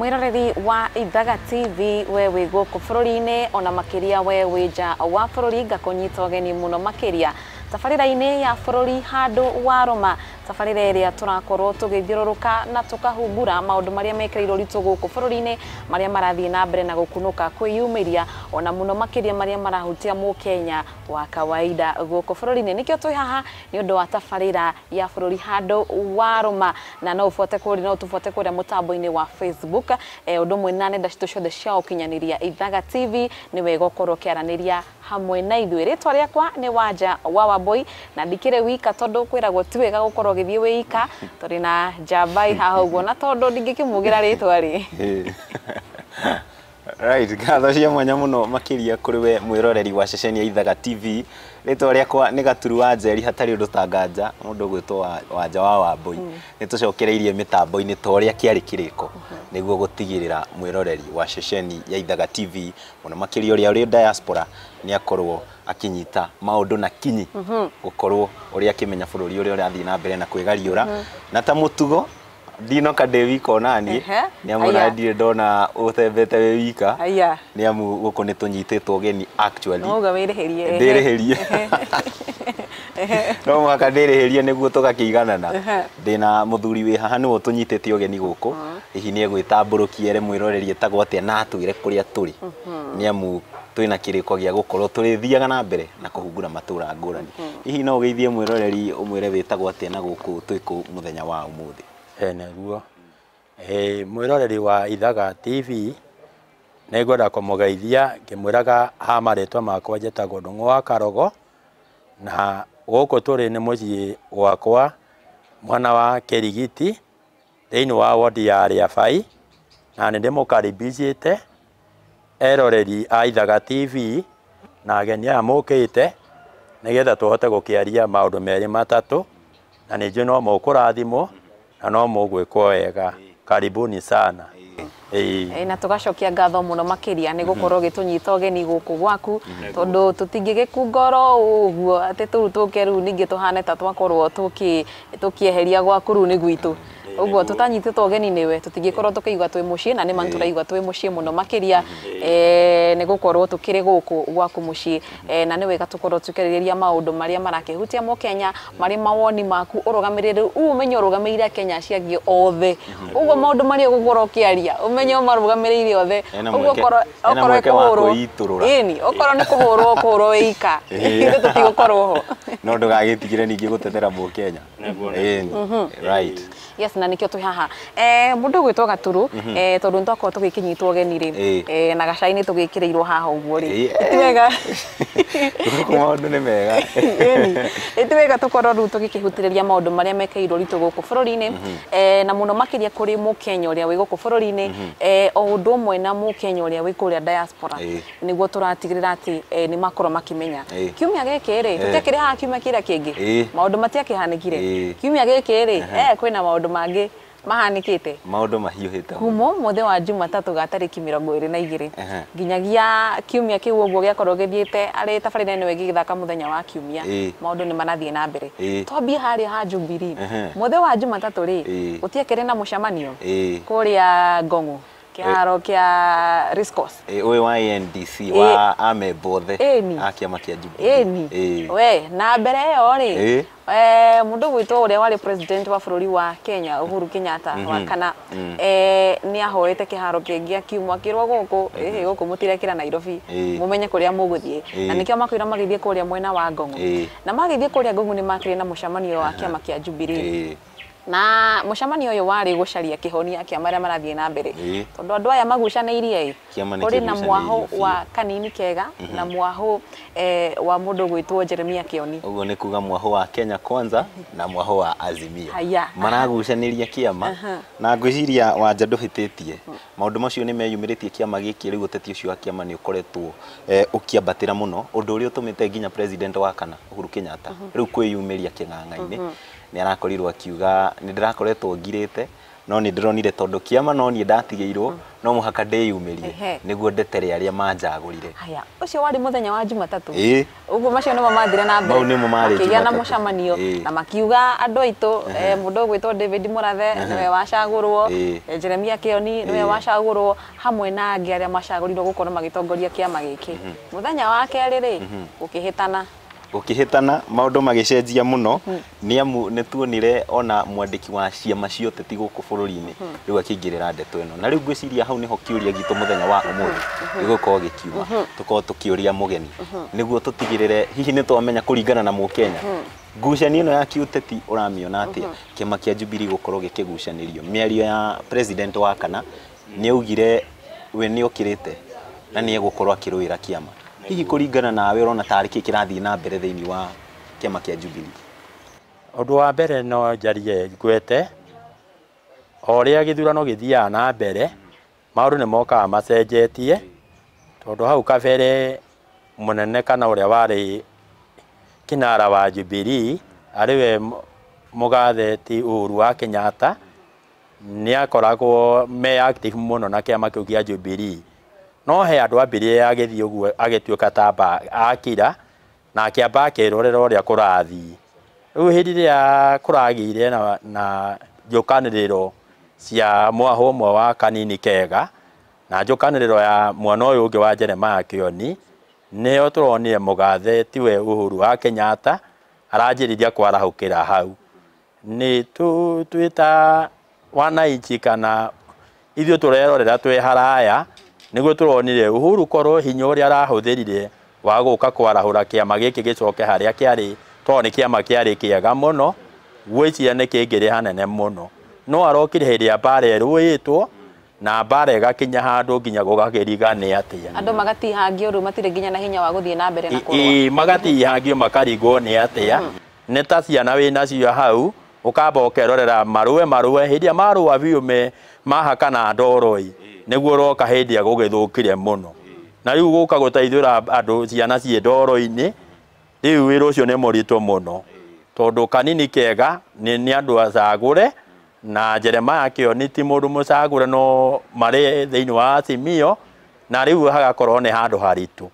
Mwiroreri wa Ithaga TV we wĩ gũkũ bũrũri-inĩ ona makĩria we wĩ nja wa bũrũri ngakũnyita ũgeni mũno makĩria tabarĩra-inĩ ya bũrũri handũ wa rũma tabarĩra ĩrĩa tũrakorwo tũgĩthiũrũrũka na tũkahungura maũndũ marĩa mekĩrĩirwo ũritũ gũkũ bũrũri-inĩ marĩa marathiĩ na mbere na gũkunũka kwĩyumĩria ona mũno makĩria marĩa marahutia mũkenya wa kawaida gũkũ bũrũri-inĩ. Nĩkĩo twĩ haha nĩ ũndũ wa tabarĩra ya bũrũri handũ wa rũma na no ũbuate kũrĩa no ũtũbuate kũrĩa mũtambo-inĩ wa Facebook ũndũ ũmwe na nenda citũ ciothe cia ũkinyanĩria Ithaga TV. Nĩ wega ũkorwo ũkĩaranĩria hamwe na ithuĩ. Rĩtwa rĩakwa nĩ Wanja wa Wambui na ndikĩrĩ wika tondũ kwĩragwo ti wega gũkorwo ũgĩthiĩ wĩ ika, tũrĩ na njamba ĩ haha ũguo na tondũ ndingĩkĩmugĩra rĩtwa rĩ. Right, ngatho cia mwanya mũno makĩria kũrĩ we mwĩroreri wa ceceni ya Ithaga TV. Rĩtwa rĩakwa nĩ Gaturu wa Njeri hatarĩ ũndũ tanganja mũndũ ũgwĩtwo Wanja wa Wambui. Nĩ tũcokereirie mĩtambo-inĩ ta ũrĩa kĩarĩ kĩrĩko nĩguo gũtigĩrĩra mwĩroreri wa ceceni ya Ithaga TV mũno makĩria ũrĩa ũrĩ diaspora nĩ akorwo akinyita maũndũ na kinyi gũkorwo ũrĩa akĩmenya bũrũri ũrĩa ũrathiĩ na mbere na kwĩgariũra. Na ta mũtugo ndinoka ndĩ wika onaniĩ nĩ amu ona ndirĩ ndona ũtembete wĩ wika nĩ amu gũkũ nĩ tũnyitĩtwo ũgeni actually. No uga wĩrĩhĩrie. Ndĩrĩhĩrie. No mũhaka ndĩrĩhĩrie nĩguo tũgakĩiganana. Ndĩna mũthuri wĩ haha nĩwe ũtũnyitĩte ũgeni gũkũ. Hihi nĩ egwĩtambũrũkia ere mwĩroreri etagwo atĩa na atwĩre kũrĩa tũrĩ nĩ amu twĩna kĩrĩko gĩa gũkorwo tũrĩthiaga na mbere na kũhungura matũra ngũrani. Hihi no ũgeithie mwĩroreri ũmwĩre wĩtagwo atĩa na gũkũ twĩ kũ mũthenya wa ũmũthĩ? Nĩguo mwĩroreri wa Ithaga TV nĩngwenda kũmũgeithia ngĩmwĩraga ha marĩtwa makwa njĩtagwo Ndung'u wa Karogo na gũkũ tũrĩ nĩ mũciĩ gwakwa mwana wa Kĩrigiti thĩinĩ wa wodi ya Rĩabai na nĩ ndĩmũkaribicĩte eroreri a Ithaga TV na ageni aya mũkĩte nĩgetha tũhote gũkĩaria maũndũ merĩ matatũ na nĩ njũĩ no mũkũrathimwo na no mũgwĩkwo wega. Karibuni sana. Na tũgacokia ngatho mũno makĩria nĩ gũkorwo ũgĩtũnyita ũgeni gũkũ gwaku tondũ tũtingĩgĩkungoro ũguo atĩ tũu tũke rĩu ningĩ tũhane ta twakorwo tũkĩeheria gwaku rĩu nĩ gwitũ. Ũguo tũtanyitĩtwo ũgeni nĩwe tũtingĩkorwo tũkĩigua twĩ mũciĩ na nĩ ma tũraigua twĩ mũciĩ mũno makĩria nĩ gũkorwo tũkĩrĩ gũkũ gwaku mũciĩ na nĩ wega tũkorwo tũkĩarĩrĩria maũndũ marĩa marakĩhutia mũkenya marĩ mawoni maku ũrũgamĩrĩre ũmenye ũrũgamĩrĩire Kenya acio angĩ othe. Ũguo maũndũ marĩa ũgũkorwo ũkĩaria ũmenye ũmarũgamĩrĩire othe. Ũguo okorwo kũhũrwo ĩni okorwo nĩ kũhũrwo kũhũrwo wĩ ika ithuĩ tũtigũkorwo ho no ndũgagĩtigire ningĩ gũtetera mũkenya. Right. Yes, na nikio twĩ haha mũndũ ũgwĩtwo Gaturu tondũ nĩ twakorwo tũgĩkĩnyitwo ũgeni rĩ na gacai-inĩ tũgĩkĩrĩirwo haha ũguo rĩ ti wega gũkũ maũndũ nĩ mega. Ĩni ti wega tũkorwo rĩu tũgĩkĩhutĩrĩria maũndũ marĩa mekĩirwo ũritũ gũkũ bũrũri-inĩ na mũno makĩria kũrĩ mũkenya ũrĩa wĩ gũkũ bũrũri-inĩ o ũndũ ũmwe na mũkenya ũrĩa wĩ kũrĩa diaspora nĩguo tũratigĩrĩra atĩ nĩ makorwo makĩmenya. Kiumia gĩkĩ rĩ tũtiakĩrĩ haha kiumia kĩrĩa kĩngĩ maũndũ matiakĩhanĩkire. Kiumia gĩkĩ rĩ kwĩna maũndũ mangĩ mahanĩkĩte maũndũ mahiũhĩte kuma ũmũthĩ wa Jumatatũ ga tarĩki 22 nginyagia kiumia kĩu ũguo gĩakorwo gĩthiĩte arĩ tabarĩra ĩno ĩgĩthaka mũthenya wa kiumia maũndũ nĩ marathiĩ na mbere. Twambie harĩa ha Jubilee mũthĩ wa Jumatatũ rĩ gũtiakĩrĩ na mũcemanio kũrĩa Ngong'o kĩharo kĩa Racecourse ũyũ wa ANDC wa amemba othe a kĩama kĩa Jubilee. We na mbere ĩyo rĩ mũndũ gwĩtwo ũrĩa warĩ president wa bũrũri wa Kenya Uhuru Kenyatta wa kana nĩ ahoete kĩharo kĩngĩ akiumwo akĩrwo gũkũ gũkũ mũtirekĩra Nairobi mũmenye kũrĩa mũgũthiĩ na nĩkĩo makwĩra magĩthiĩ kũrĩa mwena wa Ngong'o na magĩthiĩ kũrĩa Ngong'o nĩ makĩrĩ na mũcemanio wa kĩama kĩa Jubilee na mũcemanio ũyũ warĩ gũcaria kĩhonia kĩa marĩa marathiĩ na mbere tondũ andũ aya magucanĩirie kũrĩ na mwahũ wa Kanini Kega na mwahũ wa mũndũ gwĩtwo Jeremia Kioni. Ũguo nĩ kuga mwahũ wa Kenya Kwanza na mwahũ wa Azimio maragucanĩria kĩama na ngwĩciria Wanja ndũhĩtĩtie maũndũ macio nĩ meyumĩrĩtie kĩama gĩkĩ rĩu ũteti ũcio wa kĩama nĩ ũkoretwo ũkĩambatĩra mũno ũndũ ũrĩa ũtũmĩte nginya president wa kana Uhuru Kenyatta rĩu kwĩyumĩria kĩng'ang'a-inĩ nĩ arakorirwo akiuga nĩ ndĩrakoretwo ngirĩte No nĩ ndĩronire tondũ kĩama no niĩ ndatigĩirwo no mũhaka ndĩyumĩrie nĩguo ndetere arĩa manjagũrire. Haya, ũcio warĩ mũthenya wa Jumatatũ. Ũguo macio nĩmo mathire na mbere. Mau nĩmo marĩ Makĩgĩa na mũcemanio na makiuga andũ aitũ, mũndũ ũgwĩtwo David Murathe nĩwe wacagũrwo, Jeremiah Kioni nĩwe wacagũrwo, hamwe na angĩ arĩa macagũrirwo gũkorwo magĩtongoria kĩama gĩkĩ. Mũthenya wa kerĩ rĩ, gũkĩhĩtana. Gũkĩhĩtana maũndũ magĩcenjia mũno nĩ amu nĩ tuonire ona mwandĩki wa ciama cia ũteti gũkũ bũrũri-inĩ rĩu akĩingĩrĩra ndeto ĩno. Na rĩu ngwĩciria hau nĩho kĩũria gitũ mũthenya wa ũmũthĩ gĩgũkorwo gĩkiuma, tũkorwo tũkĩũria mũgeni nĩguo tũtigĩrĩre hihi nĩ twamenya kũringana na mũkenya ngucanio ĩno ya kĩũteti ũramĩona atĩa, kĩama kĩa Jubilee gũkorwo gĩkĩgucanĩrio. Mĩario ya president wa kana nĩ augire we nĩ okĩrĩte na nĩ egũkorwo akĩrũĩra kĩama. Hihi kũringana nawe ũrona tarĩ kĩ kĩrathiĩ na mbere thĩinĩ wa kĩama kĩa Jubilee? Ũndũ wa mbere no njarie ngwete o ũrĩa gĩthurano gĩthiaga na mbere maũndũ nĩ mokaga macenjetie, tondũ hau kabere mũnene kana ũrĩa warĩ kinara wa Jubilee arĩ we mũgathe ti Uhuru wa Kenyatta nĩ akoragwo me active mũno na kĩama kĩu kĩa Jubilee. No he andũ ambĩrĩria agĩthiĩ ũguo agĩtuĩka ta akira na akĩamba akĩrorera ũrĩa kũrathiĩ. Rĩu hĩndĩ ĩrĩa kũragĩire na njũkanĩrĩro cia mwahũ ũmwe wa Kanini Kega na njũkanĩrĩro ya mwana ũyũ ũngĩ wa Jeremiah Kioni, nĩyo tũronire mũgathe tiwe Uhuru wa Kenyatta aranjĩrĩria kwarahũkĩra hau. Nĩ twĩta wananchi kana ithuĩ tũrerorera twĩ haraya nĩguo tũronire Uhuru korwo hinya ũrĩa arahũthĩrire wa gũka kwarahũra kĩama gĩkĩ gĩcoke harĩa kĩarĩ, tondũ nĩ kĩama kĩarĩ kĩega mũno, gwĩciria nĩ kĩngĩrĩ hanene mũno. No arokire hĩndĩ ya mbara ĩrũĩtwo na mbara ĩgakinya handũ nginya gũgakĩriga nĩ atĩa. Andũ magatihangio rĩu matirĩ nginya na hinya wa gũthiĩ na mbere na kũrũa. Magatihangio makarigwo nĩ atĩa. Nĩ ta ciana wĩ nacio hau ũkamba ũkerorera marũe marũe, hĩndĩ ĩrĩa marũa biũ me mahakana ndoro-ĩ nĩguo ũroka hĩndĩ ĩrĩa gũgĩthũkire mũno. Na rĩu gũka gũteithũra andũ ciana ciĩ ndoro-inĩ, rĩu wĩra ũcio nĩ mũritũ mũno tondũ Kanini Kega nĩ andũ acagũre na Jeremiah Kioni ti mũndũ mũcagũre no marĩ thĩinĩ wa Azimio, na rĩu hagakorwo nĩ handũ haritũ.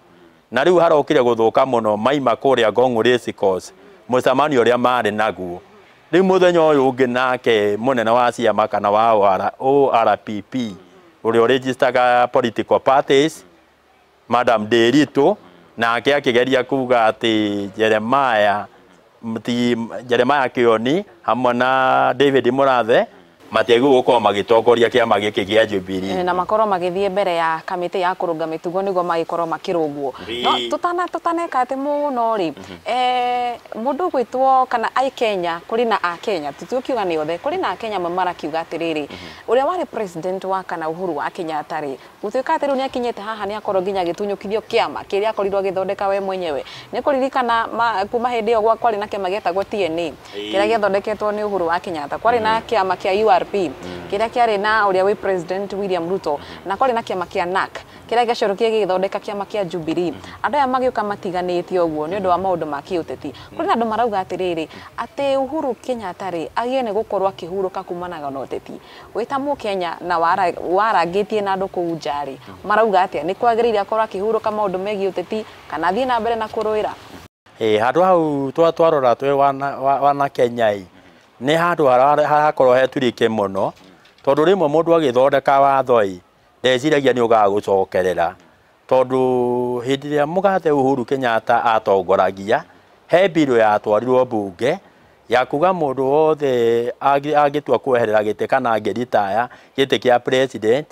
Na rĩu harokire gũthũka mũno maima kũrĩa Ngong Race Course mũcemanio ũrĩa marĩ naguo. Rĩu mũthenya ũyũ ũngĩ nake mũnene wa ciama kana wa ORPP ũrĩa ũregistaga political parties Madam Nderitu nake akĩgeria kuga atĩ Jeremiah Kioni hamwe na David Murathe matiagĩrĩirwo gũkorwo magĩtongoria kĩama gĩkĩ kĩa Jubilee na makorwo magĩthiĩ mbere ya kamĩtĩ ya kũrũnga mĩtugo nĩguo magĩkorwo makĩrũngwo. No tũtaneka atĩ mũno rĩ, mũndũ ũgwĩtwo kana ai Kenya, kũrĩ na a Kenya tũtiũkiuga nĩ othe, kũrĩ na a Kenya amwe marakiuga atĩrĩrĩ, ũrĩa warĩ president wa kana Uhuru wa Kenyatta rĩ, gũtuĩka atĩ rĩu nĩ akinyĩte haha nĩ akorwo nginya agĩtunyũkithio kĩama kĩrĩa akorirwo agĩthondeka we mwenyewe. Nĩ kũririkana kuma hĩndĩ ĩyo kwarĩ na kĩama gĩetagwo TNA kĩrĩa gĩathondeketwo nĩ Uhuru wa Kenyatta, kwarĩ na kĩama kĩa URP kĩrĩa kĩarĩ na ũrĩa wĩ president William Ruto, na kwarĩ na kĩama kĩa NARC kĩrĩa gĩacorokire gĩgĩthondeka kĩama kĩa Jubilee. Andũ aya magĩũka matiganĩte ũguo nĩ ũndũ wa maũndũ ma kĩũteti. Kũrĩ na andũ marauga atĩrĩrĩ, atĩ Uhuru Kenyatta rĩ agĩe nĩ gũkorwo akĩhurũka kumanaga na ũteti. Wĩ ta mũkenya na warangĩtie na andũ kũu nja rĩ, marauga atĩa, nĩ kwagĩrĩire akorwo akĩhurũka maũndũ megiĩ ũteti kana athiĩ na mbere na kũrũĩra? Handũ hau twarora twĩ wana Kenya ĩ nĩ handũ harakorwo heturĩke mũno, tondũ rĩmwe mũndũ agĩthondeka watho ĩ ndeciragia nĩ ũgagũcokerera, tondũ hĩndĩ ĩrĩa mũgathe Uhuru Kenyatta atongoragia he mbirũ yatwarirwo mbunge ya kuga mũndũ wothe angĩtua kweherera gĩtĩ kana angĩritaya gĩtĩ kĩa president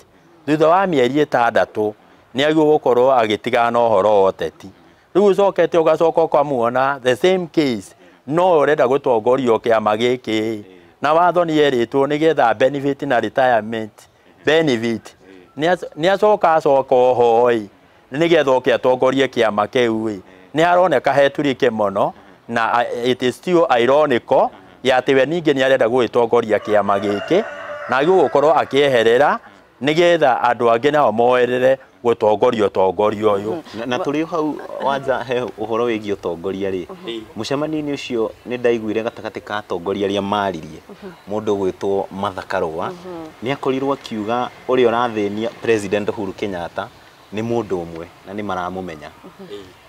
thutha wa mĩeri 6 nĩ agĩrĩirwo gũkorwo agĩtigana na ũhoro wa ũteti. Rĩu ũcokete ũgacoka ũkamuona the same case no ũrenda gũtongorio kĩama gĩkĩ na watho nĩ erĩtwo nĩgetha benefit na retirement benefit nĩ acoka acoka oho ĩ nĩgetha oke atongorie kĩama kĩu ĩ nĩ haroneka heturĩke mũno na it is still ironical ya atĩ we ningĩ nĩ arenda gũgĩtongoria kĩama gĩkĩ na agĩrĩirwo gũkorwo akĩeherera nĩgetha andũ angĩ nao moerere gũtongoria ũtongoria ũyũ. Na tũrĩ hau Wanja he ũhoro wĩgiĩ ũtongoria rĩ, mũcemanio-inĩ ũcio nĩ ndaiguire gatagatĩ ka atongoria arĩa maririe mũndũ ũgwĩtwo Martha Karũa nĩ akorirwo akiuga ũrĩa ũrathĩnia President Uhuru Kenyatta nĩ mũndũ ũmwe na nĩ maramũmenya.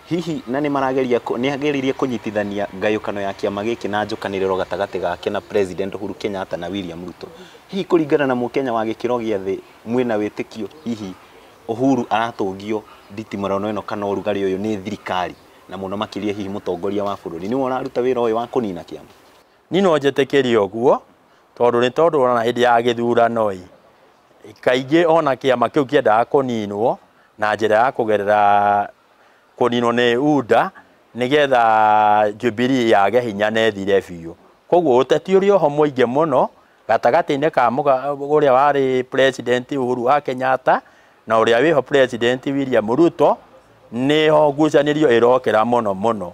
Hihi na nĩ marageria nĩ ageririe kũnyitithania ngayũkano ya kĩama gĩkĩ na njũkanĩrĩro gatagatĩ gake na President Uhuru Kenyatta na William Ruto. Hihi kũringana na mũkenya wa gĩkĩro gĩa thĩ mwĩna wĩtĩkio hihi Uhuru aratũngio nditimũrano ĩno kana ũrugarĩ ũyũ nĩ thirikari na mũno makĩria hihi mũtongoria wa bũrũri nĩwe ũraruta wĩra ũyũ wa kũnina kĩama? Niĩ no njĩtĩkĩrie ũguo tondũ nĩ tondũ ona hĩndĩ ya gĩthurano ĩ kaingĩ ona kĩama kĩu kĩendaga kũninwo na njĩra ya kũgerera kũninwo nĩ UDA nĩgetha Jubilee yage hinya na ĩthire biũ. Koguo ũteti ũrĩ oho mũingĩ mũno gatagatĩ-inĩ ka ũrĩa warĩ President Uhuru wa Kenyatta na ũrĩa wĩho President William Ruto nĩho ngucanĩrio ĩrokĩra mũno mũno.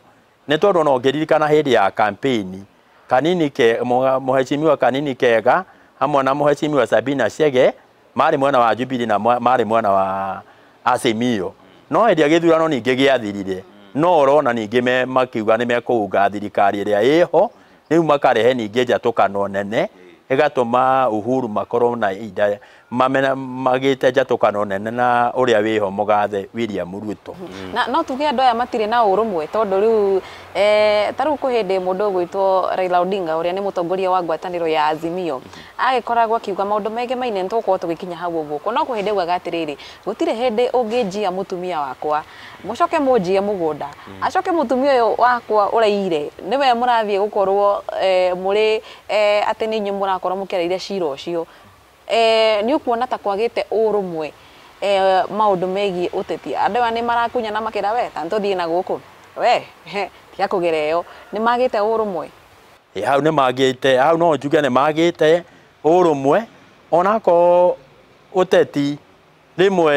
Nĩ tondũ ona ũngĩririkana hĩndĩ ya campaign Kanini ke mũheshimiwa Kanini Kega hamwe na mũheshimiwa Sabina Chege marĩ mwena wa Jubilee na marĩ mwena wa Azimio. No hĩndĩ ya gĩthurano ningĩ gĩathirire no ũrona ningĩ makiuga nĩ mekũunga thirikari ĩrĩa ĩho rĩu makarehe ningĩ njatũkano nene ĩgatũma Uhuru makorwo na ihinda magĩte njatũkano nene na ũrĩa wĩho mũgathe William Ruto. Na no tuge andũ aya matirĩ na ũrũmwe tondũ rĩu ta rĩu kwĩ hĩndĩ mũndũ ũgwĩtwo Raila Odinga ũrĩa nĩ mũtongoria wa ngwatanĩro ya Azimio agĩkoragwo akiuga maũndũ maingĩ maine nĩ tũgũkorwo tũgĩkinya hau ũguo no kwĩ hĩndĩ augaga atĩrĩrĩ gũtirĩ hĩndĩ ũngĩnjia mũtumia wakwa mũcoke mũnjie mũgũnda acoke mũtumia ũyũ wakwa ũraire nĩwe mũrathiĩ gũkorwo mũrĩ atĩ nĩ inyuĩ mũrakorwo mũkereire cira ũcio. Nĩ ũkuona ta kwagĩte ũrũmwe maũndũ megiĩ ũteti andũ aya nĩ marakunya na makĩra we ta nĩtũthiĩ na gũkũ we tiga kũgera ĩyo nĩ magĩte ũrũmwe. Hau nĩ magĩte hau no njuge nĩ magĩte ũrũmwe onakorwo ũteti rĩmwe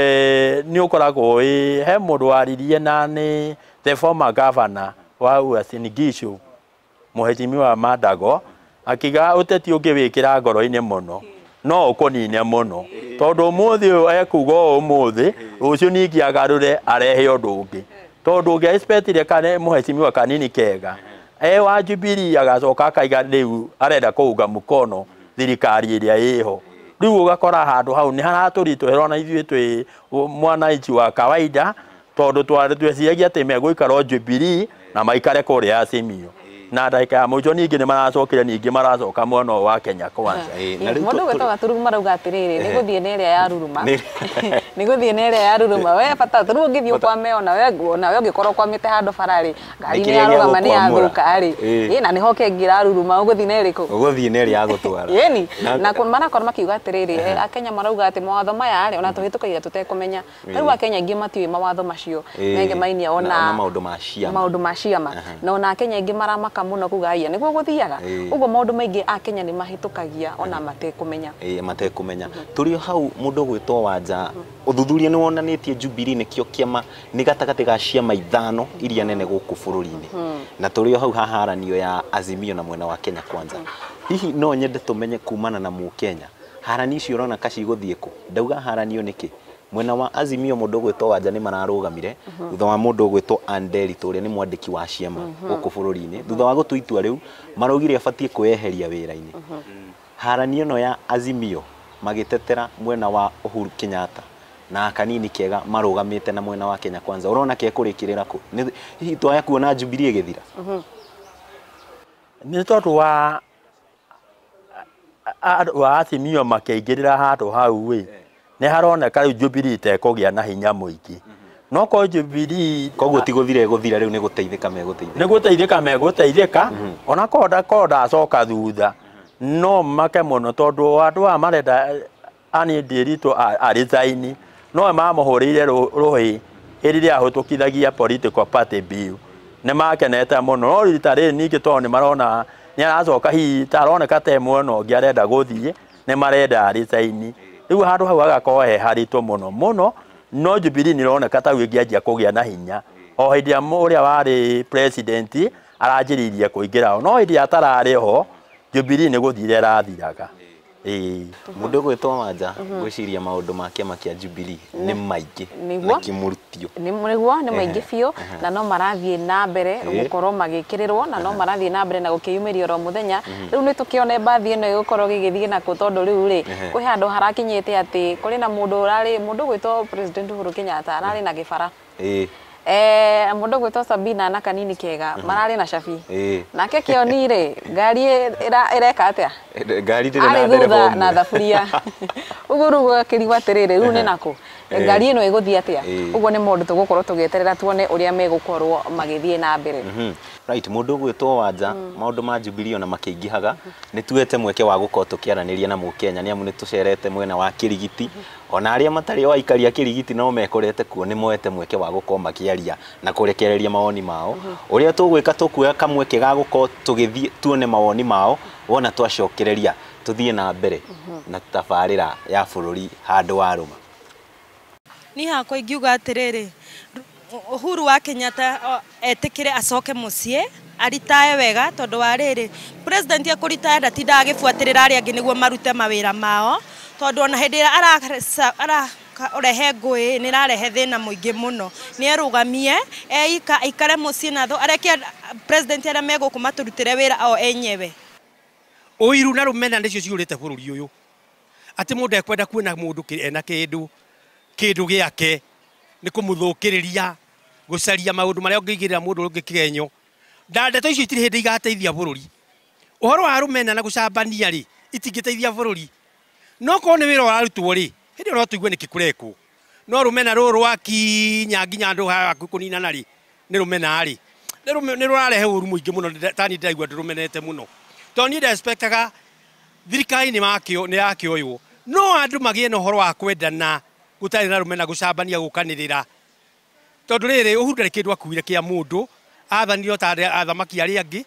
nĩ ũkoragwo wĩ he mũndũ waririe na nĩ the former governor wa Uasin Gishu mũheshimiwa Mandago akiuga ũteti ũngĩwĩkĩra ngoro-inĩ mũno no ũkũnine mũno tondũ ũmũthĩ ũyũ ekuga ũũ ũmũthĩ rũciũ ningĩ agarũre arehe ũndũ ũngĩ tondũ ũngĩa expectire kana mũheshimiwa Kanini Kega e wa Jubilee agacoka akaiga rĩu arenda kũunga mũkono thirikari ĩrĩa ĩho rĩu ũgakora handũ hau nĩ haratũritũhĩra ona ithuĩ twĩ mwananchi wa kawaida tondũ tweciragia atĩ megũikara o Jubilee na maikare kũrĩa Azimio na ndagĩka ya mũico ningĩ nĩ maracokire ningĩ maracoka mwena ũyũ wa Kenya Kwanza. Mũndũ ũgwĩtwo Gaturuma marauga atĩrĩrĩ nĩ gũthiĩ na ĩrĩa ya ruruma nĩ gũthiĩ na ĩrĩa ya ruruma we bata rĩu ũngĩthiĩ ũkwame ona we nawe ũngĩkorwo ũkwamĩte handũ bara rĩ ngari nĩ yarũgama nĩ yathũka rĩ ĩ na nĩho kĩngĩ ĩraruruma ũgũthiĩ na ĩrĩkũ? Ũgũthiĩ na ĩrĩa ya gũtwara. Ĩni na marakorwo makiuga atĩrĩrĩ Akenya marauga atĩ mawatho maya rĩ ona tũhĩtũkagia tũtekũmenya ta rĩu Akenya aingĩ matiũĩ mawatho macio megemainie ona maũndũ ma ciama na ona Akenya aingĩ maramaka mũno kuga haiya nĩguo gũthiaga ũguo maũndũ maingĩ Akenya nĩ mahĩtũkagia ona matekũmenya. Matekũmenya. Tũrĩ hau mũndũ ũgwĩtwo Wanja ũthuthuria nĩ wonanĩtie Jubilee nĩkĩo kĩama nĩ gatagatĩ ga ciama ithano iria nene gũkũ bũrũri-inĩ na tũrĩ hau haharanio ya Azimio na mwena wa Kenya Kwanza. Hihi no nyende tũmenye kumana na mũkenya harani icio ũrona ka cigũthiĩ kũ? Ndauga haranio nĩkĩ? Mwena wa Azimio mũndũ ũgwĩtwo Wanja nĩ mararũgamire thutha wa mũndũ ũgwĩtwo Nderitu ũrĩa nĩ mwandĩki wa ciama gũkũ bũrũri-inĩ thutha wa gũtua itua rĩu maraugire abatiĩ kwĩyeheria wĩra-inĩ. Haranio ĩno ya Azimio magĩtetera mwena wa Uhuru Kenyatta na Kanini Kega marũgamĩte na mwena wa Kenya Kwanza ũrona kekũrĩkĩrĩra kũ? Hihi twaya kuona Jubilee ĩgĩthira? Nĩ tondũ wa Azimio makĩingĩrĩra handũ hau ĩ nĩ haroneka rĩu Jubilee ĩtekũgĩa na hinya mũingĩ no ko Jubilee koguo ti gũthira ĩgũthira rĩu nĩ gũteithĩka megũteithĩka nĩ gũteithĩka megũteithĩka ona korwo ndacoka thutha no make mũno tondũ andũ aya marenda Anne Nderitu aresign no mamũhũrĩire rũhĩ rĩrĩa ahĩtũkithagia political party bill nĩ makenete mũno no rita rĩrĩ ningĩ tondũ nĩ marona nĩ aracoka hihi ta aroneka ta mwena ũngĩ arenda gũthiĩ nĩ marenda aresign rĩu handũ hau hagakorwo he haritũ mũno mũno no Jubilee nĩ ĩroneka ta ĩngĩanjia kũgĩa na hinya o hĩndĩ ĩrĩa ũrĩa warĩ president aranjĩrĩirie kũingĩra ho no hĩndĩ ĩrĩa atararĩ ho Jubilee nĩ gũthira ĩrathiraga. Ĩĩ. Mũndũ ũgwĩtwo Wanja, ngwĩciria maũndũ ma kĩama kĩa Jubilee nĩ maingĩ Nĩguo. na kĩmũrutio. Nĩguo nĩ maingĩ biũ, na no marathiĩ na mbere gũkorwo magĩkĩrĩrwo, na no marathiĩ na mbere na gũkĩyumĩria oro mũthenya. Rĩu nĩ tũkĩone mbathi ĩno ĩgũkorwo gĩgĩthiĩ nakũ, tondũ rĩu rĩ kwĩ handũ harakinyĩte atĩ kũrĩ na mũndũ ũrarĩ mũndũ ũgwĩtwo President Uhuru Kenyatta ararĩ na gĩbara, mũndũ ũgwĩtwo Sabina na kanini kega mararĩ na cabi. Nake Kĩoni rĩ, ngari ĩreka atĩa? Ngari ndĩrĩ na arĩ ndereba thutha ũmwe. Na thaburia ũguo. Rĩu gũgakĩrigwo atĩrĩrĩ, rĩu nĩ nakũ ngari ĩno ĩgũthiĩ atĩa? Ũguo nĩ maũndũ tũgũkorwo tũgĩeterera tuone ũrĩa megũkorwo magĩthiĩ na mbere. Right, mũndũ ũgwĩtwo Wanja, maũndũ ma Jubilee ona makĩingĩhaga, nĩ tuete mweke wa gũkorwo tũkĩaranĩria na mũkenya, nĩ amu nĩ tũcerete mwena wa Kĩrigiti, ona arĩa matarĩ o aikari a Kĩrigiti no mekorete kuo, nĩ moete mweke wa gũkorwo makĩaria na kũrekereria mawoni mao. Ũrĩa tũgwĩka, tũkuoya kamweke ga gũkorwo tũgĩthiĩ tuone mawoni mao, wona twacokereria tũthiĩ na mbere na tabarĩra ya bũrũri handũ wa rũma. Niĩ hakwa ingiuga atĩrĩrĩ, Uhuru wa Kenyatta etĩkĩre acoke mũciĩ aritae wega, tondũ wa rĩrĩ, president ekũritaya ndatindaga agĩbuatĩrĩra arĩa angĩ nĩguo marute mawĩra mao, tondũ ona hĩndĩ ĩrĩa ararehe ngũĩ nĩ ĩrarehe thĩna mũingĩ mũno. Nĩ erũgamie eika, aikare mũciĩ na thũ areke president arĩa me gũkũ matũrutĩre wĩra o enyewe. Ũiru na rũmena nĩcio ciũrĩte bũrũri ũyũ, atĩ mũndũ ekwenda kuona mũndũ ena kĩndũ kĩndũ gĩake nĩ kũmũthũkĩrĩria, gũcaria maũndũ marĩa ũngĩigĩrĩra mũndũ ũngĩ kĩgenyo, na ndeto icio itirĩ hĩndĩ igateithia bũrũri. Ũhoro wa rũmena na gũcambania rĩ, itingĩteithia bũrũri. No korwo nĩ wĩra ũrarutwo rĩ, hĩndĩ ĩyo no tũigue nĩkĩ kũrekwo. No rũmena rũrũ rwakinya nginya andũ haha kũninana rĩ, nĩ rũmena rĩ, nĩ rũrarehe ũru mũingĩ mũno. Tani ndĩraigua ndĩrũmenete mũno, tondũ niĩ ndexpectaga thirikari nĩ makĩo nĩ yakĩoywo, no andũ magĩe na ũhoro wa kwendana gũtarĩ na rũmena, gũcambania, gũkanĩrĩra, tondũ rĩrĩ, Uhuru ndarĩ kĩndũ akuire kĩa mũndũ, athanire o ta athamaki arĩa angĩ.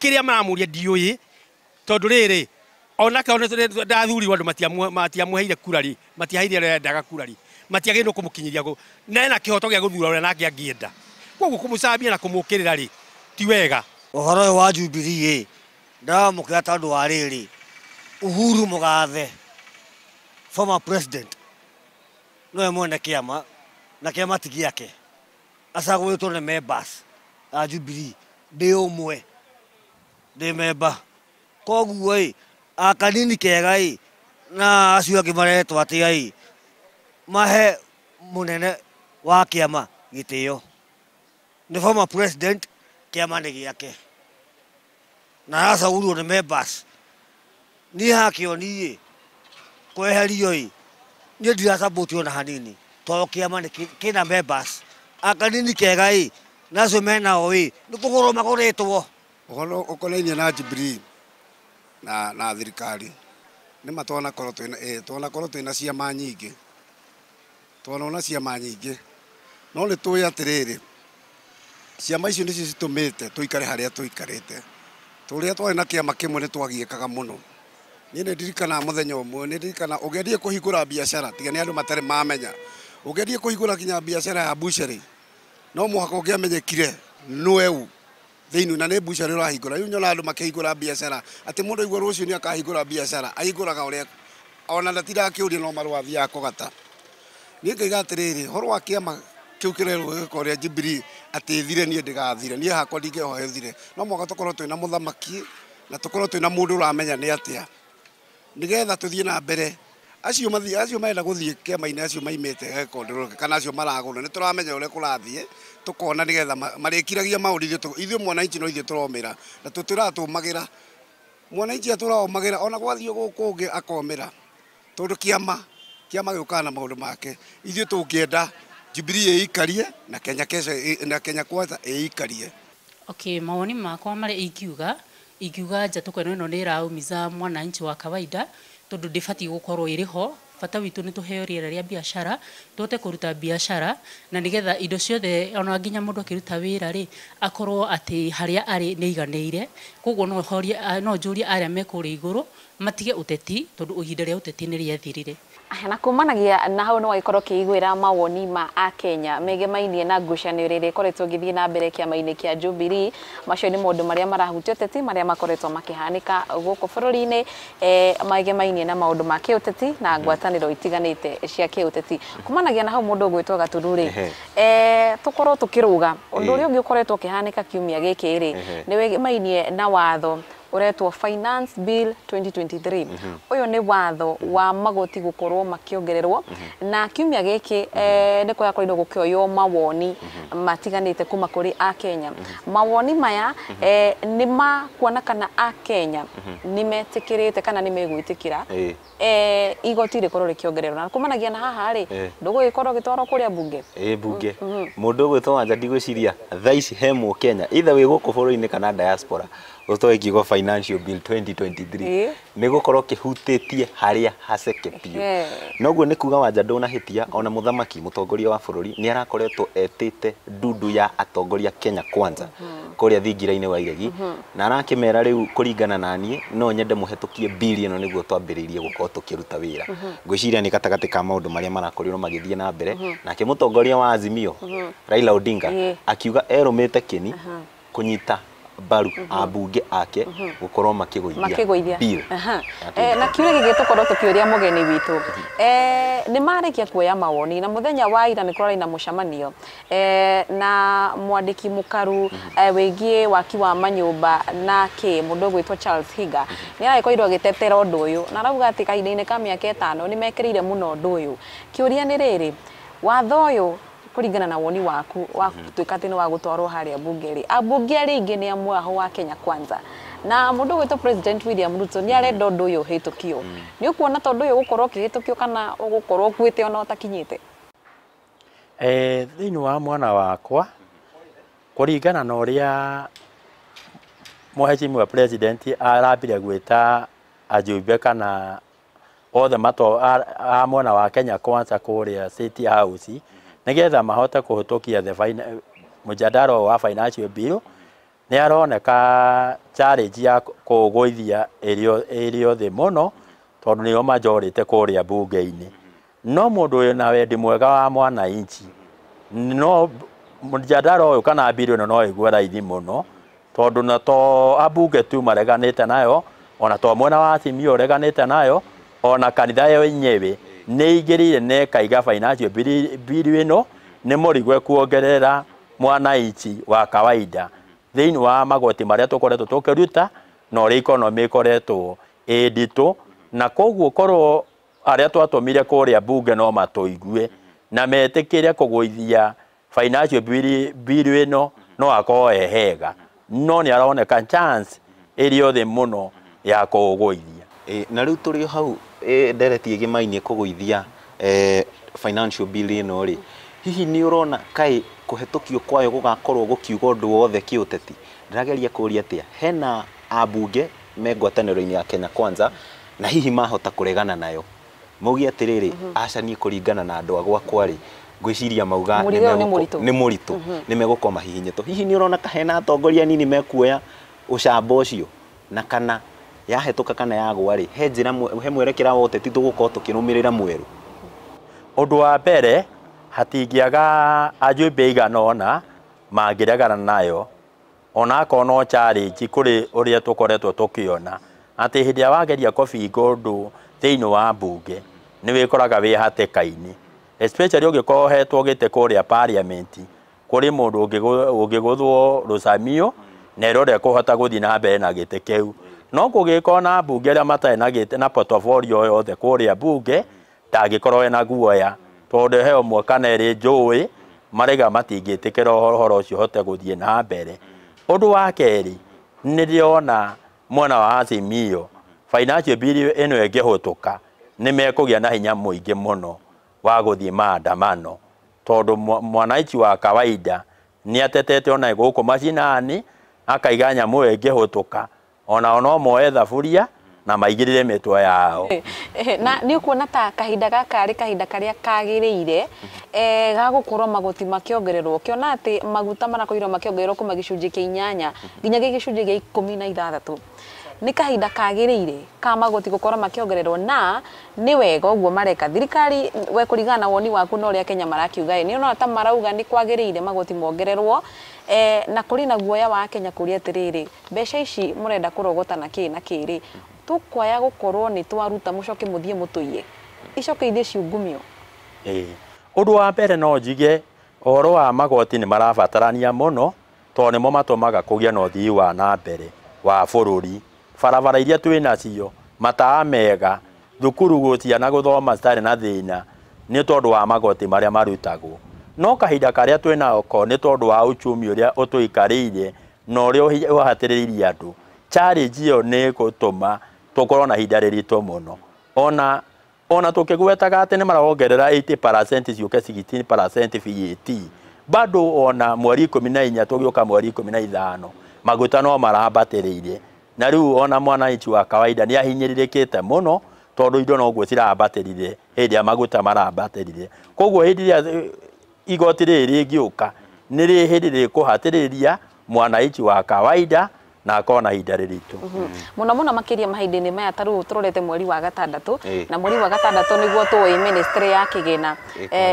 Kĩrĩa maramũria ndiũĩ, tondũ rĩrĩ, onake ndathurirwo andũ matiamũheire kura rĩ, matiaheire arĩa endaga kura rĩ, matiagĩrĩirwo kũmũkinyĩria na ena kĩhoto gĩa gũthura ũrĩa nake angĩenda. Koguo kũmũcambia na kũmũkĩrĩra rĩ, ti wega. Ũhoro ũyũ wa Jubilee ĩ, ndamũkĩra tondũ wa rĩrĩ, Uhuru Mũgathe, former president, nowe mwene kĩama na kĩama ti gĩake, acagũrĩtwo nĩ members a Jubilee. Ndĩ ũmwe, ndĩ member. Koguo ĩ, akanini kega ĩ na acio angĩ maretwo atĩa ĩ, mahe mũnene wa kĩama gĩtĩo. Nĩ former president, kĩama nĩ gĩake na aracagũrirwo nĩ members. Niĩ hakĩoni ĩ, kweherio ĩ, niĩ ndirasupport ona hanini, tondũ kĩama nĩ kĩna members. Akanini kega ĩ na acio menao ĩ, nĩ kũgũrwo magũrĩtwo. Ũhoro ũkonainie na Jubilee na thirikari, nĩ ma twanakorwo twĩna twanakorwo twĩna ciama nyingĩ, twanona ciama nyingĩ, no nĩ tũĩ atĩrĩrĩ, ciama icio nĩcio citũmĩte tũikare harĩa tũikarĩte. Tũrĩa twarĩ na kĩama kĩmwe nĩ twagiĩkaga mũno. Niĩ nĩ ndirikanaga mũthenya ũmwe, nĩ ndirikana ũgerie kũhingũra biacara, tiga nĩ andũ matarĩ mamenya, ũgerie kũhingũra nginya biacara ya butchery, no mũhaka ũngĩamenyekire nĩwe ũ thĩinĩ na nĩ butchery ũrahingũra. Rĩu nyonaga andũ makĩhingũra biacara, atĩ mũndũ aigua rũciũ nĩ akahingũra biacara, ahingũraga ũrĩa ona ndatindaga akĩũria, no marũa athiaga kũgata. Niĩ ngaiga atĩrĩrĩ, ũhoro wa kĩama kĩu kĩrerwo gĩkorwo rĩa Jubilee atĩ ĩthire, niĩ ndĩgathire. Niĩ hakwa ndingĩhoya ĩthire. No mũhaka tũkorwo twĩna mũthamaki na tũkorwo twĩna mũndũ ũramenya nĩ atĩa, nĩgetha tũthiĩ na mbere. Acio mathiĩ, acio marenda gũthiĩ kĩama-inĩ, acio maimĩte gĩkondoro kana acio maragũra, nĩ tũramenya ũrĩa kũrathiĩ, tũkona nĩgetha marĩkiragia maũndũ. Ithuĩ mwananchi no ithuĩ tũromĩra na tũtũraga tũmagĩra. Mwananchi atũraomagĩra ona gwathiĩ gũkũ ũngĩ akomĩra, tondũ kĩama gĩũkaga na maũndũ make. Ithuĩ tũngĩenda Jubilee ĩikarie na Kenya Kesho na Kenya Kwanza ĩikarie. Okay, mawoni makwa marĩa ingiuga njatũka ĩno nĩ ĩraumiza mwananchi wa kawaida, tondũ ndĩbatiĩ gũkorwo ĩrĩ ho. Bata witũ nĩ tũheo rĩera rĩa biacara, tũhote kũruta biacara, na nĩgetha indo ciothe, ona nginya mũndũ akĩruta wĩra rĩ, akorwo atĩ harĩa arĩ nĩ aiganĩire. Koguo no horie, no njũrie arĩa me kũrĩa igũrũ matige ũteti, tondũ ihinda rĩa ũteti nĩ rĩathirire. Na kumanagia na hau no wagĩkorwo ũkĩiguĩra mawoni ma akenya megemainie na ngucanio ĩrĩa ĩkoretwo ĩgĩthiĩ na mbere kĩama-inĩ kĩa Jubilee. Macio nĩ maũndũ marĩa marahutia ũteti marĩa makoretwo makĩhanĩka gũkũ bũrũri-inĩ, megemainie na maũndũ ma kĩũteti na ngwatanĩro itiganĩte cia kĩũteti. Kumanagia na hau mũndũ ũgwĩtwo Gaturu rĩ, tũkorwo tũkĩrũga ũndũ ũrĩa ũngĩ ũkoretwo ũkĩhanĩka kiumia gĩkĩ rĩ, nĩ wĩgemainie na watho ũretwo Finance Bill 2023. Ũyũ nĩ watho wa magoti gũkorwo makĩongererwo, na kiumia gĩkĩ nĩ kũrakorirwo gũkĩoywo mawoni matiganĩte kuma kũrĩ akenya. Mawoni maya nĩ ma kuona kana akenya nĩ metĩkĩrĩte kana nĩ megwĩtĩkĩra igoti rĩkorwo rĩkĩongererwo. Na kumanagia na haha rĩ, ndũgũgĩkorwo ũgĩtwarwo kũrĩa bunge. Bunge mũndũ ũgwĩtwo Wanja, ndigwĩciria thaa ici he mũkenya either wĩ gũkũ bũrũri-inĩ kana diaspora ũtoĩ kiugo Financial Bill 2023 nĩ gũkorwo kĩhutĩtie harĩa haceke biũ. Noguo nĩ kuga Wanja ndũnahĩtia, ona mũthamaki mũtongoria wa bũrũri nĩ arakoretwo etĩte ndundu ya atongoria Kenya Kwanza kũrĩa thingira-inĩ wa Iregi, na arakĩmera rĩu kũringana na niĩ no nyende mũhetũkie bill ĩno nĩguo twambĩrĩirie gũkorwo tũkĩruta wĩra. Ngwĩciria nĩ gatagatĩ ka maũndũ marĩa marakorirwo magĩthiĩ na mbere. Nake mũtongoria wa Azimio Raila Odinga akiuga erũmĩte kĩni kũnyita mbaru ambunge ake gũkorwo makĩgũithia bill. Na kiuria gĩkĩ tũkorwo tũkĩũria mũgeni witũ, nĩ marĩkia kuoya mawoni, na mũthenya wa ira nĩ kũrarĩ na mũcemanio na mwandĩki mũkaru wĩgiĩ waki wa manyũmba na kĩ mũndũ ũgwĩtwo Charles Higa nĩ aragĩkorirwo agĩtetera ũndũ ũyũ, na arauga atĩ kahinda-inĩ ka mĩaka 5 nĩ mekĩrĩire mũno ũndũ ũyũ. Kĩũria nĩ rĩrĩ, watho ũyũ kũringana na woni waku wa gũtuĩka atĩ nĩ wa gũtwarwo harĩa bunge rĩ, ambunge arĩa aingĩ nĩ a mwahũ wa Kenya Kwanza, na mũndũ ũgwĩtwo President William Ruto nĩ arenda ũndũ ũyũ ũhĩtũkio. Nĩ ũkuona ta ũndũ ũyũ ũgũkorwo ũkĩhĩtũkio kana ũgũkorwo ũkuĩte ona ũtakinyĩte? Thĩinĩ wa mwana wakwa, kũringana na ũrĩa mũhecimiwa president arambire gwĩta ajumbe kana othe mato a mwena wa Kenya Kwanza kũrĩa State House nĩgetha mahote kũhĩtũkia the mũjadara wa financial bill, nĩ aroneka challenge ya kũgũithia ĩrĩ thĩ mũno tondũ nĩo majority kũrĩa bunge-inĩ. No mũndũ wĩna wendi mwega wa mwananchi, no mũjadara ũyũ kana bill ĩno no ĩgwe raithi mũno tondũ na to ambunge tu mareganĩte nayo, ona to mwena wa Azimio ũreganĩte nayo, ona kanitha yo yenyewe nĩ igĩrĩire na ĩkaiga financial bill ĩno nĩ mũrigo kuongerera mwananchi wa kawaida thĩinĩ wa magoti marĩa tũkoretwo tũkĩruta na ũrĩa economy ĩkoretwo ĩ nditũ. Na koguo korwo arĩa twatũmire kũrĩa bunge no matũigue na metĩkĩre kũgũithia financial bill ĩno no akorwo e hega, no nĩ aroneka chance ĩrĩ thĩ mũno ya kũgũithia. Na rĩu tũrĩ hau ndereti ĩgĩmainie kũgũithia financial bill ĩno rĩ, hihi nĩ ũrona kaĩ kũhetũkio kwayo gũgakorwo gũkiuga ũndũ wothe kĩũteti? Ndĩrageria kũũria atĩa, hena ambunge me ngwatanĩro-inĩ ya Kenya Kwanza na hihi mahota kũregana nayo mauge atĩrĩrĩ, aca niĩ kũringana na andũ a gwakwa rĩ, ngwĩciria mauga nĩ mũritũ, nĩ megũkorwo mahihinyĩtwo. Hihi nĩ ũrona ka hena atongoria nini mekuoya ũcamba ũcio, na kana yahetũka kana yagwa rĩ, he njĩra he mwerekera wa ũteti tũgũkorwo tũkĩrũmĩrĩra mwerũ? Ũndũ wa mbere hatingĩaga ajumbe aigana ũna mangĩregana nayo, ona akorwo no challenge kũrĩ ũrĩa tũkoretwo tũkĩona atĩ hĩndĩ ĩrĩa wageria kũbinga ũndũ thĩinĩ wa mbunge nĩ wĩkoraga wĩ hatĩka-inĩ, especially ũngĩkorwo ũhetwo gĩtĩ kũrĩa parliament kũrĩ mũndũ ũngĩgũthwo rũcamio na ĩrĩa ũrĩa gũthiĩ na mbere na gĩtĩ kĩu. No kũngĩkorwo na mbunge arĩa matarĩ na gĩtĩ na portfolio yothe kũrĩa mbunge ndangĩkorwo ena guoya tondũ he ũmwe kana ĩrĩ njũĩ marega matingĩtĩkĩra ũhoro ũcio ũhote gũthiĩ na mbere. Ũndũ wa kerĩ nĩ ndĩrona mwena wa Azimio financial bill ĩno ĩngĩhũtũka nĩ mekũgĩa na hinya mũingĩ mũno wa gũthiĩ maandamano tondũ mwananchi wa kawaida nĩ atetete ona gũkũ macinani akaiga nyamũ ĩyo ĩngĩhũtũka ona no moe thaburia na maigĩrĩre mĩtwe yao. Na nĩ ũkuona ta kahinda gaka rĩ kahinda karĩa kagĩrĩire ga gũkorwo magoti makĩongererwo, ũkĩona atĩ maguta marakorirwo makĩongererwo kuma gĩcunjĩ kĩa 8 nginya gĩcunjĩ kĩa 16. Nĩ kahinda kagĩrĩire ka magoti gũkorwo makĩongererwo na nĩ wega ũguo mareka thirikari? We kũringana na woni waku na ũrĩa Kenya marakiuga ĩ, nĩ ũrona ta marauga nĩ kwagĩrĩire magoti mongererwo, na kũrĩ na guoya wa Kenya kũria atĩrĩrĩ, mbeca ici mũrenda kũrogota na kĩ na kĩ rĩ, tũkwaya gũkorwo nĩ twaruta mũcoke mũthiĩ mũtũiye icoke ithiĩ ciungumio? Ũndũ wa mbere no njige ũhoro wa magoti nĩ marabatarania mũno tondũ nĩmo matũmaga kũgĩe na ũthii wa na mbere wa bũrũri. Barabara iria twĩ nacio, matawa mega, thukuru gũciana gũthoma citarĩ na thĩna nĩ tondũ wa magoti marĩa marutagwo. No kahinda karĩa twĩ nako nĩ tondũ wa uchumi ũrĩa ũtũikarĩire na ũrĩa ũhatĩrĩirie andũ, challenge ĩyo nĩ ĩgũtũma tũkorwo na ihinda rĩritũ mũno. Ona tũkĩgwetaga atĩ nĩ marongerera 80% ciũke 16% VAT, bado ona mweri 14 tũgĩũka mweri 15 maguta no marambatĩrĩire. Na rĩu ona mwananchi wa kawaida nĩ ahinyĩrĩrĩkĩte mũno tondũ indo noguo cirambatĩrire hĩndĩ ĩrĩa maguta marambatĩrire. Koguo hĩndĩ ĩrĩa igoti rĩrĩ rĩngĩũka nĩ hĩndĩ rĩkũhatĩrĩria mwananchi wa kawaida na akorwo na ihinda rĩritũ. Mũno mũno makĩria mahinda-inĩ maya ta rĩu tũrorete mweri wa gatandatũ, na mweri wa gatandatũ nĩguo tũĩ ministry ya kĩgĩna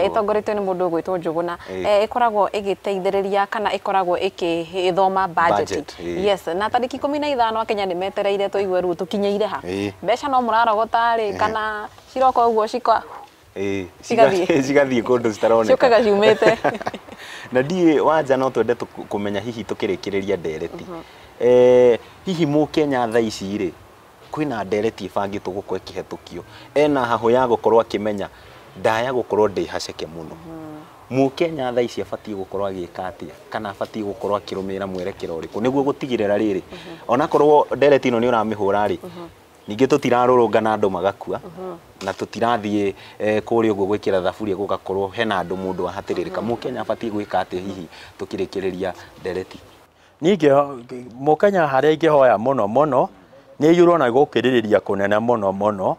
ĩtongoretio nĩ mũndũ ũgwĩtwo Njũgũna, ĩkoragwo ĩgĩteithĩrĩria kana ĩkoragwo ĩgĩthoma budget. Yes, na tarĩki 15 Akenya nĩ metereire tũigue rĩu tũkinyĩire ha. Mbeca no mũrarogota rĩ kana ciroka ũguo cika cigathiĩ kũndũ citaroneka, ciũkaga ciumĩte. Na ndiĩ Wanja, no twende kũmenya hihi tũkĩrĩkĩrĩria ndereti, hihi mũkenya thaa ici rĩ kwĩna ndereti ĩbangĩtwo gũkorwo ĩkĩhetũkio ena hahũ ya gũkorwo akĩmenya ndaya gũkorwo ndĩ haceke mũno? Mũkenya thaa ici abatiĩ gũkorwo agĩka atĩa kana abatiĩ gũkorwo akĩrũmĩrĩra mwerekero ũrĩkũ nĩguo gũtigĩrĩra rĩrĩ onakorwo ndereti ĩno nĩ ũramĩhũra rĩ, ningĩ tũtirarũrũngana andũ magakua na tũtirathiĩ kũrĩa ũguo gwĩkĩra thaburia gũgakorwo hena andũ mũndũ ahatĩrĩrĩka? Mũkenya abatiĩ gwĩka atĩa hihi tũkĩrĩkĩrĩria ndereti? Ningĩ mũkenya harĩa ingĩhoya mũno mũno nĩ aiyũrwo na gũkĩrĩrĩria kũnene mũno mũno,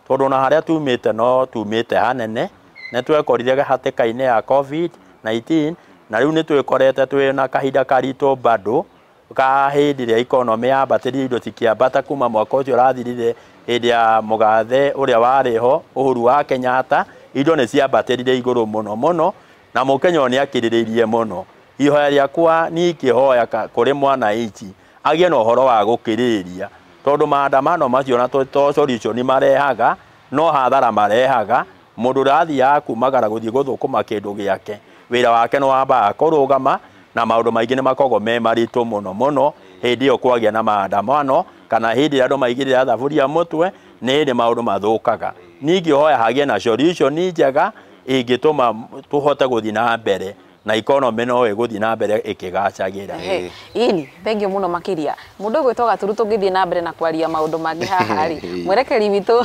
tondũ ona harĩa tumĩte no tumĩte hanene, nĩ twekorire hatĩka-inĩ ya COVID-19 na rĩu nĩ twĩkorete twĩ na kahinda karitũ bado ka hĩndĩ ĩrĩa economy yambatĩrire, indo cikĩambata kuma mwaka ũcio ũrathirire hĩndĩ ya mũgathe ũrĩa warĩ ho Uhuru wa Kenyatta, indo nĩ ciambatĩrire igũrũ mũno mũno na mũkenya ũyũ nĩ akĩrĩrĩirie mũno. Ihoya rĩakwa niĩ ingĩhoya kũrĩ mwananchi agĩe na ũhoro wa gũkĩrĩrĩria, tondũ maandamano macio na to solution marehaga no hathara marehaga. Mũndũ ũrathiaga kumagara gũthiĩ gũthũkũma kĩndũ gĩake, wĩra wake nĩ wambaga kũrũgama na maũndũ maingĩ nĩ makoragwo me maritũ mũno mũno hĩndĩ ĩyo kwagĩa na maandamano kana hĩndĩ ĩrĩa andũ maigĩrĩra thaburia mũtwe, nĩ hĩndĩ maũndũ mathũkaga. Niĩ ingĩhoya hagĩe na solution njega ĩngĩtũma tũhote gũthiĩ na mbere na economy no ĩgũthiĩ na mbere ĩkĩgacagĩra. Ĩni thengio mũno makĩria mũndũ ũgwĩtwo Gaturu. Tũngĩthiĩ na mbere na kwaria maũndũ mangĩ haha rĩ, mwerekeri witũ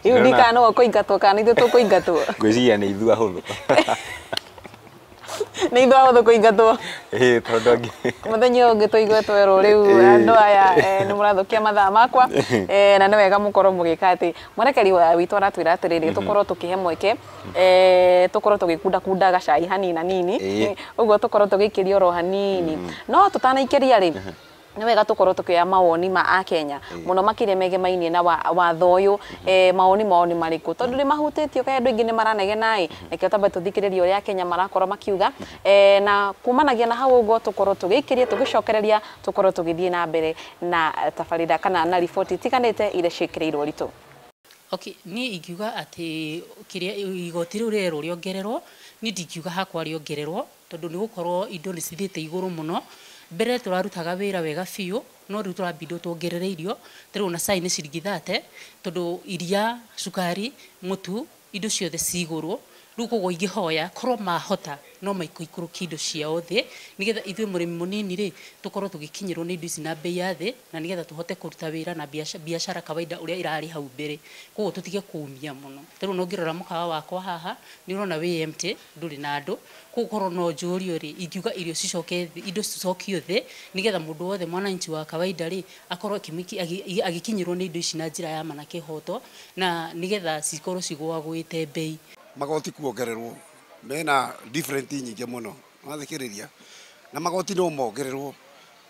rĩu ndikana no kũingatwo kana ithuĩ tũkũingatwo. Ngwĩciria nĩ ithuĩ ahũthũ. Nĩ ithuĩ ahũthũ kũingatwo. Ĩĩ, tondũ angĩ mũthenya ũyũ ũngĩ tũigue twerwo rĩu andũ aya nĩ mũrathũkia mathaa makwa, na nĩ wega mũkorwo mũgĩka atĩ mwerekeri witũ aratwĩra atĩrĩrĩ, tũkorwo tũkĩhe mweke, tũkorwo tũgĩkundakunda gacai hanini hanini, ũguo tũkorwo tũgĩikĩria oro hanini. No tũtanaikĩria rĩ, nĩ wega tũkorwo tũkĩoya mawoni ma akenya mũno makĩria megemainie na watho ũyũ. Mawoni mao nĩ marĩkũ? Tondũ nĩ mahutĩtio, kaĩ andũ aingĩ nĩ maranegena ĩ, reke twambe tũthikĩrĩrie ũrĩa akenya marakorwo makiuga, na kumanagia na hau ũguo tũkorwo tũgĩikĩria tũgĩcokereria tũkorwo tũgĩthiĩ na mbere na tabarĩra kana na riboti itiganĩte iria ciĩkĩrĩirwo ritũ. Okay, niĩ ingiuga atĩ kĩrĩa igoti rĩu rĩerwo rĩongererwo, niĩ ndingiuga hakwa rĩongererwo, tondũ nĩ gũkorwo indo nĩ cithiĩte igũrũ mũno. Mbere tũrarutaga wĩra wega biũ, no rĩu tũrambindwo tuongerere irio. Ta rĩu ona cai nĩ ciringi 30, tondũ iria, cukari, mũtu, indo ciothe ci igũrũ. Rĩu koguo ingĩhoya korwo mahota no maikũikũrũkie indo ciao thĩ, nĩgetha ithuĩ mũrĩmi mũnini rĩ tũkorwo tũgĩkinyĩrwo nĩ indo ici na bei ya thĩ, na nĩgetha tũhote kũruta wĩra na biacara kawaida ũrĩa ĩrarĩ hau mbere. Koguo tũtige kũũmia mũno. Ta rĩu ona ũngĩrora mũkawa wakwa haha nĩ ũrona wĩ empty, ndũrĩ na andũ. Koguo korwo no njũrio rĩ, ingiuga irio cicoke thĩ, indo cicokio thĩ, nĩgetha mũndũ wothe mwananchi wa kawaida rĩ akorwo agĩkinyĩrwo nĩ indo ici na njĩra ya ma na kĩhoto, na nĩgetha cikorwo cigũagũĩte bei. Magoti kuongererwo mena different nyingĩ mũno wathikĩrĩria, na magoti no mongererwo,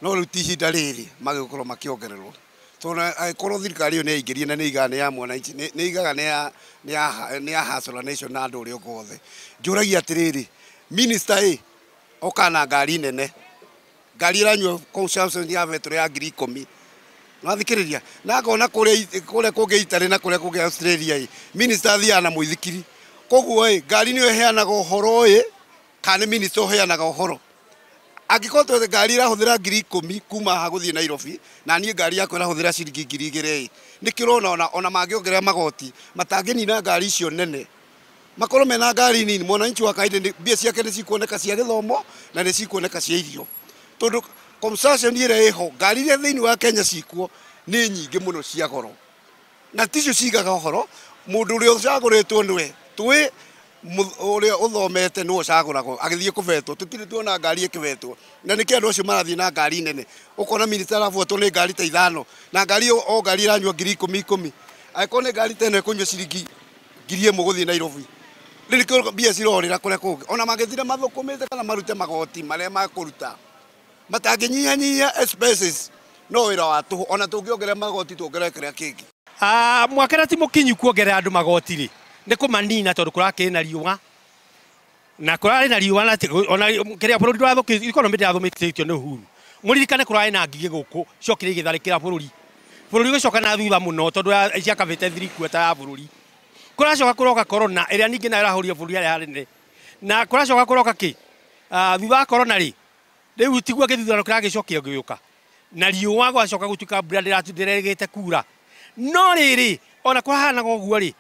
no rĩu ti ihinda rĩrĩ magĩgũkorwo makĩongererwo. Tondũ angĩkorwo thirikari ĩyo nĩ yaingĩrire na nĩ igaga nĩ ya mwananchi, nĩ igaga nĩ ya hustler nation na andũ ũrĩa ũngĩ wothe. Njũragia atĩrĩrĩ, minister ĩ okaga na ngari nene, ngari ĩranyua consumption ya betũrũ ya 10,000. Nĩwathikĩrĩria? Na ngona kũrĩa kũngĩ Italy na kũrĩa kũngĩ Australia ĩ, minister athiaga na mũithikiri. Koguo ĩ, ngari nĩyo ĩheanaga ũhoro ĩ, kana nĩ minister ũheanaga ũhoro? Angĩkorwo twethe ngari ĩrahũthĩra 10,000 kuma haha gũthiĩ Nairobi, na niĩ ngari yakwa ĩrahũthĩra ciringi 2,000 ĩ, nĩkĩo ũrona ona mangĩongerera magoti matangĩnina ngari icio nene, makorwo mena ngari nini, mwananchi wa kawaida mbia ciake nĩ cikuoneka cia gĩthomo na nĩ cikuoneka cia irio. Tondũ consumption ĩrĩa ĩho, ngari iria thĩinĩ wa Kenya cikuo nĩ nyingĩ mũno cia goro, na ticio cigaga ũhoro. Mũndũ ũrĩa ũcagũrĩtwo nĩwe twĩ ũrĩa ũthomete nĩwe ũcagũragwo agĩthiĩ kũbetwo. Tũtirĩ tuona ngari ĩkĩbetwo, na nĩkĩo andũ acio marathiĩ na ngari nene. Ũkona minister arabuatwo nĩ ngari ta 5, na ngari o ngari ĩranyua 10,000 10,000. Angĩkorwo nĩ ngari ta ĩno ĩkũnyua ciringi 1,000 gũthiĩ Nairobi, rĩu nĩkĩo mbia cirorĩra kũrĩa kũngĩ. Ona mangĩthire mathũkũmĩte kana marute magoti marĩa makũruta, matangĩnyihanyihia expenses, no wĩra wa tũhũ. Ona tũngĩongerera magoti tuongerere kĩrĩa kĩngĩ. Mwaka na ti mũkinyu kuongerera andũ magoti rĩ, nĩ kũmanina tondũ kũrakĩrĩ na riũa, na kũrarĩ na riũa na ona kĩrĩa bũrũri ndũrathũkĩtio, economy ndĩrathũkĩtio nĩ Uhuru. Mũririkane kũrarĩ na ngigĩ gũkũ ciokire igĩtharĩkĩra bũrũri, bũrũri ũgĩcoka na thutha mũno tondũ ciakabĩte 3/4 ya bũrũri. Kũracoka kũroka corona ĩrĩa ningĩ nayo ĩrahũrire bũrũri harĩa hanene, na kũracoka kũroka kĩ thutha wa corona rĩ, rĩu tiguo gĩthurano kĩragĩcokio gĩũka na riũa, gwacoka gũtuĩka mbura ndĩrerĩgĩte kura. No rĩrĩ, ona kũhanaga ũguo rĩ,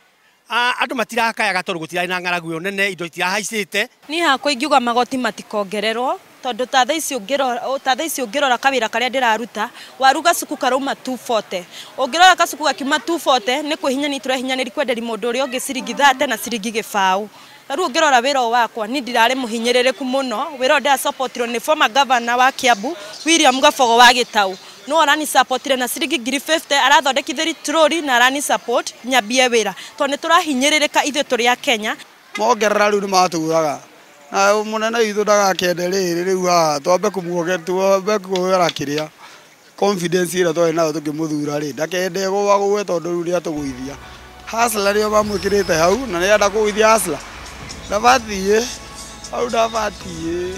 andũ matirakayaga tondũ gũtirarĩ na ng'aragu ĩyo nene, indo itirahaicĩte. Niĩ hakwa ingiuga magoti matikongererwo, tondũ ta thaa ici ũngĩrora kawĩra karĩa ndĩraruta, waru gacuku karauma 240. Ũngĩrora gacuku gakiuma 240, nĩ kwĩhinyani tũrehinyanĩria kwenderia mũndũ ũrĩa ũngĩ ciringi 30 na ciringi 0. Rĩu ũngĩrora wĩra ũyũ wakwa, niĩ ndirarĩ mũhinyĩrĩrĩku mũno. Wĩra ũyũ ndĩracopotirwo nĩ former governor wa Kiambu, William Gabogo wa Gĩtau. No arani supportire na ciringi 50,000, arathondekithĩria troli na arani support nyambie wĩra, tondũ nĩ tũrahinyĩrĩrĩka ithuĩ tũrĩ a Kenya. Mongerera rĩu nĩ matũraga, na mũnene witũ ndagakende rĩrĩ rĩu haha twambe kũmuogera kĩrĩa confidence ĩrĩa twarĩ nayo tũkĩmũthura rĩ, ndakende gũagũe tondũ rĩu nĩatũgũithia. Hustler nĩo mamwĩkĩrĩte hau, na nĩarenda kũgũithia hustler. Ndabatiĩ, hau ndabatiĩ.